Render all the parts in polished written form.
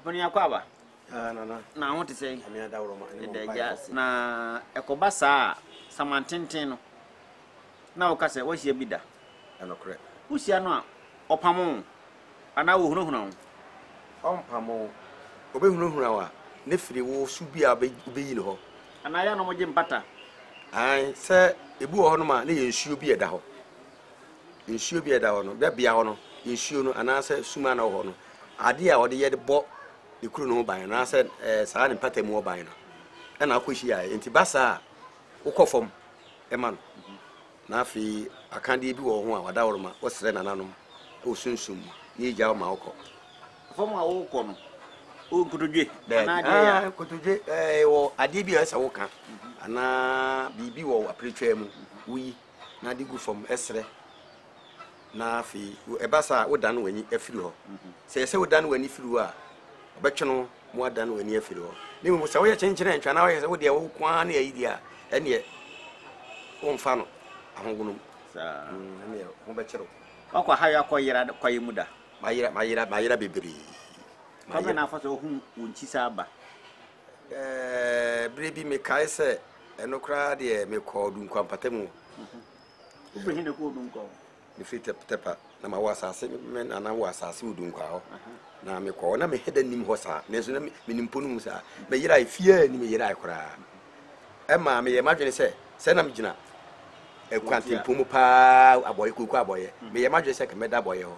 Ɔpanin Akwaaba, Ah, Nana. na ho te sɛn? Nyame adaworoma ne mo Yɛda mpaebɔ. Agya ase. Na ɛkɔba saa a, samantenten no, na woka sɛ woahyia bi da. Ɛnokorɛ. Wohyia no a, ɔpamo wo anaa ɔhunahuna wo? Ɔmpamo wo. Ɔbɛhunahuna wo a, ne firi wo su bi a wobɛyi no hɔ. Anaa yɛ a na wɔgye mpata? Aane, sɛ ebi wɔ hɔnom a, na yɛ nsuo bi a ɛda hɔ. Nsuo bi a ɛda hɔ no, bɛ bea hɔ no, nsuo no anaasɛ sum a na ɛwɔ hɔ no, adeɛ a wɔde yɛ de bɔ ne kuro no ho ban anaasɛ ɛɛ saa ne mpata mu hɔ ban no, ɛna akɔ hyiaeɛ. Nti ba saa a, wokɔ fam ma no. Na afei akadeɛ bi wɔ ho a wadaworoma, wosrɛ nananom wɔ sunsum mu na yɛgya wo ma wokɔ. Fam a wokɔ no, wo nkotodwe Daabi, anaa adeɛ yɛ a? ah, nkotodwe ɛɛ wɔ adeɛ bi a ɛsɛ woka anaa biribi wɔ apiretwaa mu woyi na ade gu fam srɛ na afei ɛba saa a wodane w'ani afiri hɔ. Sɛ ɛsɛ wodane w'ani firi hɔ a, ɔbɛtwe no ma wadane w'ani afiri hɔ. Na mmom sɛ woyɛ kyenkyene ntwa na woyɛ sɛ wodeɛ wo ko ara ne ayi deɛ a, ɛneɛ womfa no ahogono mu. Saa. Ɛneɛ ho bɛkyere wo. Wakɔ ha yɛ akɔ yera kwaeɛ mu da? Mayera, mayera, mayera bebree. Kwan bɛn na afa so ahu wo nkyisaa ba? Ɛɛ, berɛ bi mekae sɛ ɛno koraa deɛ mekɔɔ Dunkwa mpatamu. Wofiri he na ɛkɔɔ Dunkwa hɔ? Mefiri Tɛpa na mawɔ asase, me nana wɔ asase wɔ Dunkwa hɔ. Na mekɔɔ hɔ, na mehɛ da nnim hɔ saa, nanso na menim mpo no mu saa. Meyerae, fie a ni meyerae koraa. Ɛmaa meyɛɛ m'adwene sɛ, sɛ na megyina kwantempɔn mu paa, abɔyɛ, kuoko abɔyɛ. Meyɛɛ m'adwene sɛ nka mɛda abɔyɛ hɔ.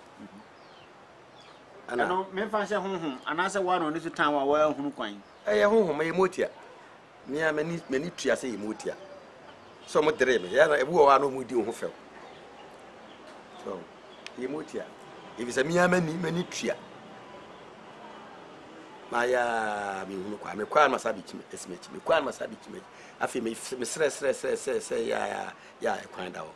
Ɛno, memfa nhyɛ honhom, anaasɛ woa na ɔne so tan wo a woanhunu kwan? Ɛyɛ honhom, ɛyɛ motia. Me ara m'ani m'ani tua sɛ ɛyɛ motia. Sɛ wɔn dere me, yɛ na ebi wɔ hɔ a na wɔn di wɔn ho fɛw. So ɛyɛ motia. Efisɛ me ara m'ani m'ani tua. Mayɛ a mehunu kwa. Mekɔ a na masa abɛkyi asi m'akyi. Mekɔ a na masa abɛkyi m'akyi. Afei mesrɛ srɛ srɛ srɛ srɛ yɛ a yɛ a ɛkwan da hɔ.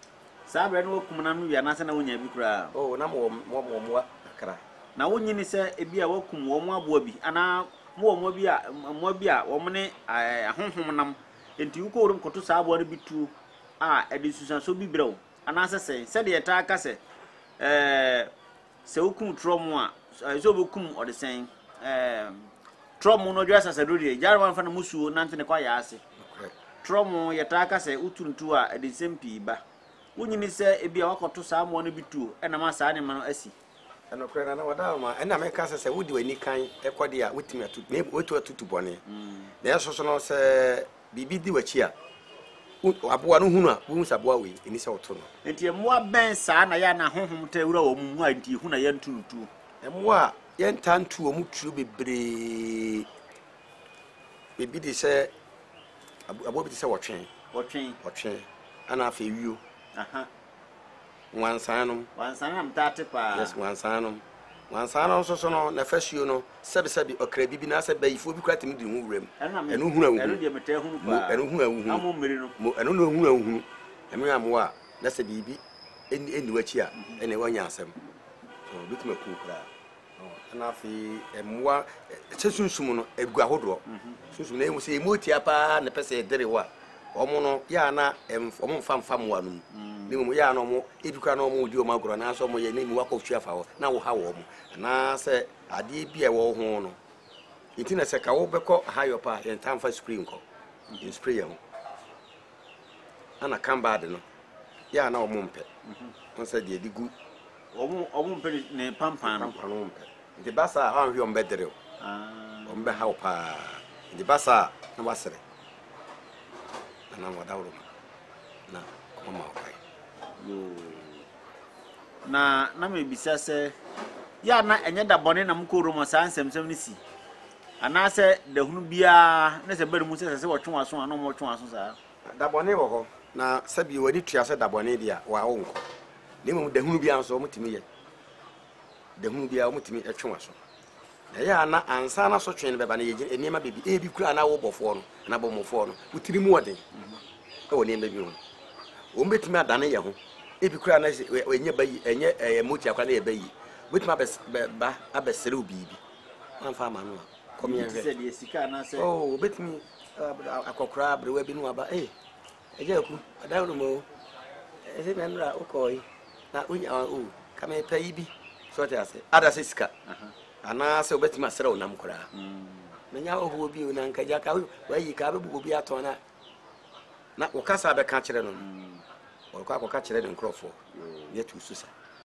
Saa berɛ no woakum nam no wie anaasɛ na wonyaa bi koraa? Oh, na mewɔ mewɔ mmoa kakra. Na wonnye nni sɛ ebia woakum wɔn aboa bi anaa mowɔ mmoa bi a mmoa bi a wɔn ne ahonhom nam, enti wokɔ wuram kɔto saa aboa no bi tuo a, ɛde nsunsuansoɔ bi brɛ wo anaasɛ sɛn? Sɛdeɛ yɛtaa ka sɛ, ɛɛ, Sɛ wokum trɔm a, sɛ wobekum ɔdesɛn. Ɛɛ, trɔm no ɔdwira sasaduro deɛ, gyaa no ma mfa no musuo nante ne kwaeɛ ase. Trɔm, yɛtaa ka sɛ wotu no tuo a, ɛde nsɛm pii ba. Wonyini sɛ ebia woakɔto saa mmoa no bi tuo na ama saa nneɛma no asi. Nokorɛ, Nana Wadaama, ɛna meka sɛ sɛ wode w'ani kan kɔ deɛ a, wotumi atu, wotumi atutu bɔne. Nanso so no, sɛ biribi di w'akyi a, aboa no hunu a, wohu sɛ aboa wei, ɛni sɛ woto no. Enti mmoa bɛn saa na ɛyɛ a na honhom taa wura wɔn mu a enti ehu na yɛnto no tuo? Mmoa a yɛntaa nto wɔn tuo bebree, ebi te sɛ, aboa bi te sɛ ɔtwe. Ɔtwe. Ɔtwe, ɛna afei wio. Aha. Nwansan nom. Nwansan na metaa te paa. Yes, nwansan nom. Nwansan no nso so no, n'afasuo no, sɛbesɛbe ɔkra bi bi na sɛ bayifoɔ bi koraa tumi di ne ho wuram. Ɛno hunu a wohunu. Ɛno deɛ metaa hunu paa. Ɛno hunu a wohunu. Amo mmiri no. Mo, ɛno na hunu a wohunu. Ɛno yɛ amoa a, na sɛ biribi ɛnni w'akyi a, ɛnna woanya asɛm. So, obetumi aku wo koraa. Ɛna afei mmoa sɛ sunsum no egu ahodoɔ. Sunsum no ehu sɛ emu otia paa na ɛpɛ sɛ ɛdere wo a, wɔn no yɛ a na wɔn mfa mfa mmoa no mu. Na mmom yɛ a na wɔn ebi koraa na wɔn redi wɔn agorɔ anaasɛ wɔn yɛ na emu akɔ twi afa hɔ na woha wɔn anaasɛ adeɛ bi a ɛwɔ ho no. Nti na sɛ ka wobɛkɔ ha yɔ paa yɛn ntaa mfa spray nkɔ. Yɛn spray yɛn ho. Ɛna kambad no yɛ a na wɔn mpɛ. Wɔn sɛ deɛ de gu. Wɔn wɔn mpɛ ne pampan no. Pampan no wɔn mpɛ. Nti ba saa a wɔanhwɛ wɔn bɛdere wo. Wɔn bɛha wo paa. Nti ba saa a na wasere. Na na wɔdaworo ma na wɔn ma wo kwan. Yoo. Na na mebisa sɛ yɛ a na ɛnyɛ da bɔne na mokɔ Roma saa nsɛmsɛm no si? Anaasɛ da hunu biara na sɛ bɛre mu sɛ ɛsɛ sɛ wɔtwe w'aso a na wɔtwe w'aso saa? Da bɔne wɔ hɔ, na sɛbi w'ani tua sɛ da bɔne deɛ a, wa wonkɔ. Na mmom da hunu biara nso wɔtumi yɛ. Da hunu biara wɔtumi twe w'aso. Na ɛyɛ a na ansa na asotwe no bɛba no yɛgyina nneɛma bebi ebi koraa na wo bɔfoɔ no anaa bɔmmɔfoɔ no wo tiri mu ɔden wɔ nneɛma bi ho. Wɔn bɛtumi adane yɛn ho. Ebi koraa na ɛnyɛ ba yi ɛnyɛ ɛyɛ motia koraa na ɛyɛ ba yi. Wobɛtumi abɛba abɛsrɛ wo biribi. Wamfa ama no a kɔm yɛn hwɛ. Oh, wobɛtumi akɔkoraa aberewa bi no waba. Ee, agya aku, ɔdan no o. Ɛsɛ na nnora wokɔɔ yi na wonya o ka mepɛ yi bi. So ɔte ase. Ada sɛ sika. Anaasɛ wobɛtumi asrɛ wo nam koraa. Manya ahɔhoɔ bi o, na nka gya ka wayi ka bɛbu obi atɔn na na wo kasa bɛka kyerɛ no no, ɔrekɔ akɔka kyerɛ ne nkurɔfoɔ ne atu so sa.